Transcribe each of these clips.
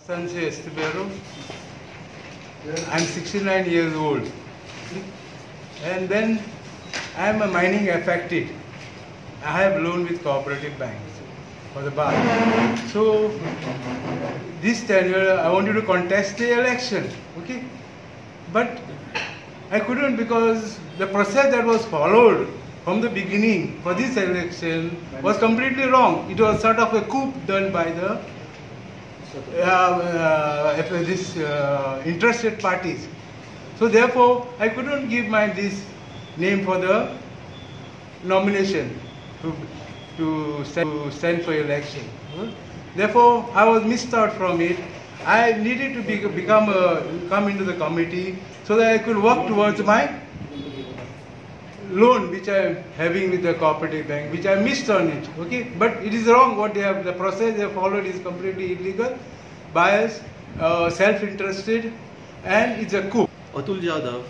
Sanjay Estibero. I am 69 years old. And then I am a mining affected. I have loan with cooperative banks for the bar. So this tenure I wanted to contest the election, okay? But I couldn't because the process that was followed from the beginning for this election was completely wrong. It was sort of a coup done by the this interested parties. So therefore, I couldn't give my this name for the nomination to stand for election. Therefore, I was missed out from it. I needed to come into the committee so that I could work towards my loan which I am having with the cooperative bank, which I missed on it. Okay, but it is wrong what they have. The process they have followed is completely illegal, biased, self-interested, and it's a coup. Atul Jadhav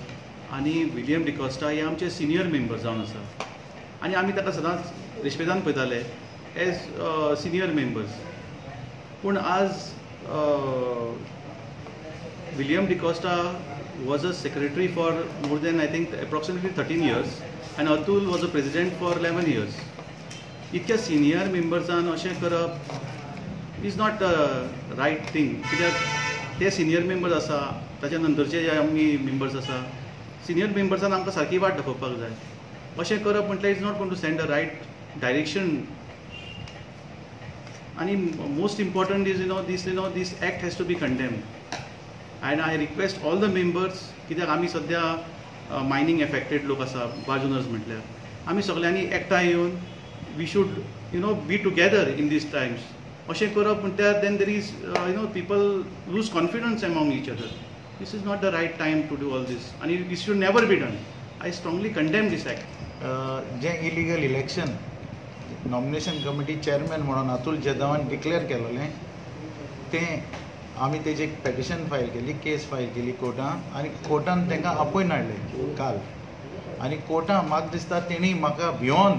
आनी William D'Costa हे आमचे senior members जावन आसा आनी आमी ताका सदांच रेस्पेदान पळयताले एज सिनियर मेंबर्स. पूण आज William D'Costa was a secretary for more than I think approximately 13 years and Atul was a president for 11 years. इतक्या सिनियर मेंबर्सान अशें करप is not right thing, कित्याक ते सिनियर मेंबर्स आसा, ताच्या नंतरचे जे आमी मेंबर्स आसा, सिनियर मेंबर्सान आमकां सारकी वाट दाखोवपाक जाय. अशें करप म्हटल्यार is not going to send a right direction. आनी most important is this act has to be condemned. And I request all the members, कित्याक आमी सद्या मायनींग एफेक्टेड लोक आसा, बार्ज ओनर्स म्हटल्यार आमी सगल्यांनी एकठांय येवन we should be together in these times. अशें करप म्हटल्यार then there is people lose confidence among each other. This is not the right time to do all this आनी this should never be done. I strongly condemn this act. जें illegal election nomination committee chairman म्हणून अतुल जाधवान declare केलोलें तें आमी तेजी एक petition file केली, केस file केली कोर्टान आनी कोर्टान तांकां आपोवन हाडलें काल. आनी कोर्टान म्हाका दिसता तेणी म्हाका भियोन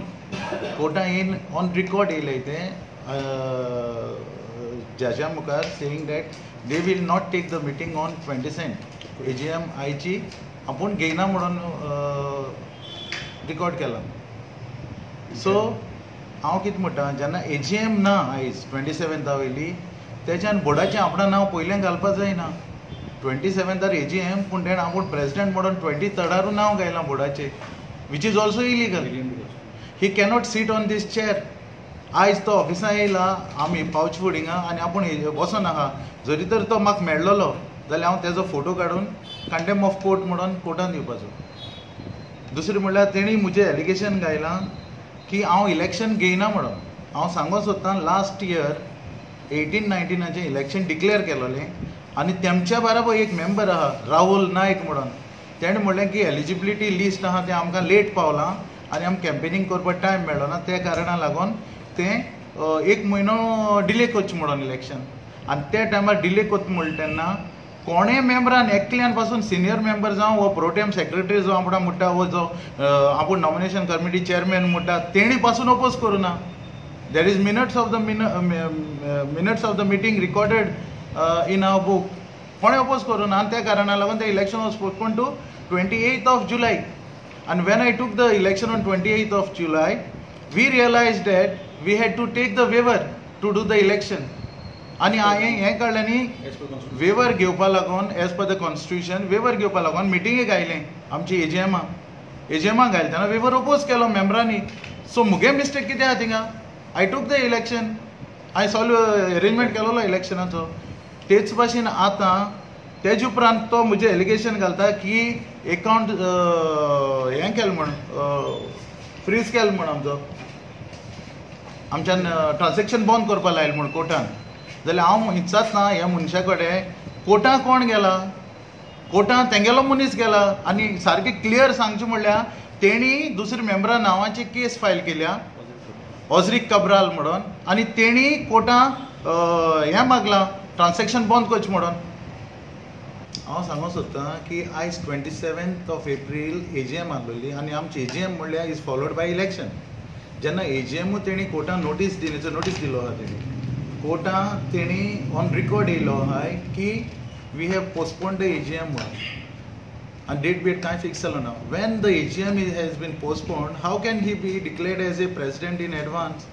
कोर्टान येवन ऑन रिकॉर्ड येयलें तें जजा मुखार saying that they will not take the meeting on 22nd AGM आयची आपूण घेयना म्हणून रिकॉर्ड केला. सो हांव कितें म्हणटा, जेन्ना एजीएम ना आयज 27था वयली, तेच्यान बोर्डाचें आपणा नांव पयलें घालपाक जायना. 27थार एजीएम, पूण तेणें आपूण प्रेजिडेंट म्हणून 23rdारूय नांव घायलां बोर्डाचें, which is also illegal. He cannot sit on this chair. आयज तो ऑफिसान येयला, आमी पावच फुडिंगा आनी आपूण बसोन आहा. जरी तर तो म्हाका मेळ्ळलो जाल्यार हांव तेजो फोटो काडून कंटेम्प ऑफ कोर्ट म्हणून कोर्टान दिवपाचो. दुसरें म्हणल्यार तेणी म्हजें एलिगेशन घायलां की हांव इलेक्शन घेयना म्हणून. हांव सांगूंक सोदतां, लास्ट इयर 18-19 इलेक्शन डिक्लेअर केलोलें आनी तेमच्या बाराबर एक मेंबर आहा राहुल नायक म्हणून, तेणें म्हणलें की एलिजिबिलिटी लिस्ट आहा तें आमकां लेट पावलां आनी आमकां कॅम्पेनींग करपाक टायम मेळ्ळो ना, त्या कारणाक लागून तें एक म्हयनो डिले करचें म्हणून इलेक्शन. आनी त्या टायमार डिले करता म्हणलें तेन्ना कोणेय मेंबरान एकल्यान पासून सिनियर मेंबर जावं वो प्रोटेम सेक्रेटरी जावं आपणा म्हणटा वो जो आपूण नॉमिनेशन कमिटी चेअरमॅन म्हणटा तेणी पासून ओपोज करूं ना. There is minutes of the meeting recorded in our book. कोणें ओपोज करूं ना आनी त्या कारणाक लागून तें election was postpone to 28th of July. And when I took the election on 28th of July, we realized that we had to take the waiver to do the election. आनी हांवें हें कळ्ळें न्ही, वेवर घेवपा लागून as per the constitution waiver घेवपा लागून मिटिंगेक आयलें आमची एजीएमाक आयलें तेन्ना वेवर ओपोज केलो मेंबरांनी. सो मुगे मिस्टेक कितें आहा थिंगा? I took the election, हांवें सॉल्व अरेंजमेंट केलोलो इलेक्शनाचो. तेच भाशेन आतां तेजे उपरांत तो म्हजें एलिगेशन घालता की एकावंट हें केलें म्हण, फ्रीज केलें म्हण, आमचो आमच्यान ट्रान्सेक्शन बंद करपा लायलें म्हण कोर्टान. जाल्यार हांव इत्साच ना ह्या मनशा कडेन कोर्टान कोण गेला, कोर्टान तेंगेलो मनीस गेला. आनी सारकें क्लियर सांगचें म्हणल्यार तेणी दुसऱ्या मेंबरा नांवाची केस फायल केल्या ऑजरीक कब्राल म्हणून, आनी तेणी कोर्टान हें मागलां ट्रान्सेक्शन बंद करचें म्हणून. हांव सांगूंक सोदतां की आयज 27th of April AGM आहलोली आनी आमची एजीएम म्हणल्यार is followed by election. जेन्ना एजीएमूय तेणी कोर्टान नोटीस दिलो आहा तेणी, कोर्टान तेणी ऑन रिकॉर्ड येयलो आहाय की we have postpone the AGM म्हणून, आनी डेट बीट कांय फिक्स जालो ना. When the AGM has been postponed, how can he be declared as a president in advance?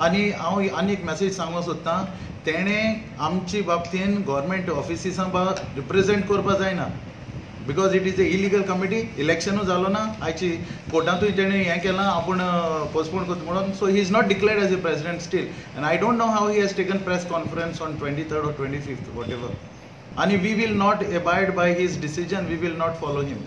आनी हांव आनी एक मॅसेज सांगूंक सोदतां, तेणें आमची बाबतीन गोवोरमेंट ऑफिसिसां बा रिप्रेजेंट करपा जायना, because it is a illegal committee. इलेक्शनूय जालो ना, आयची कोर्टांतूय तेणें हें केलां आपूण पोस्टपोन करता म्हणून. So he is not declared as a president still, and I don't know how he has taken press conference on 23rd or 25th, whatever. आनी we will not abide by his decision, we will not follow him.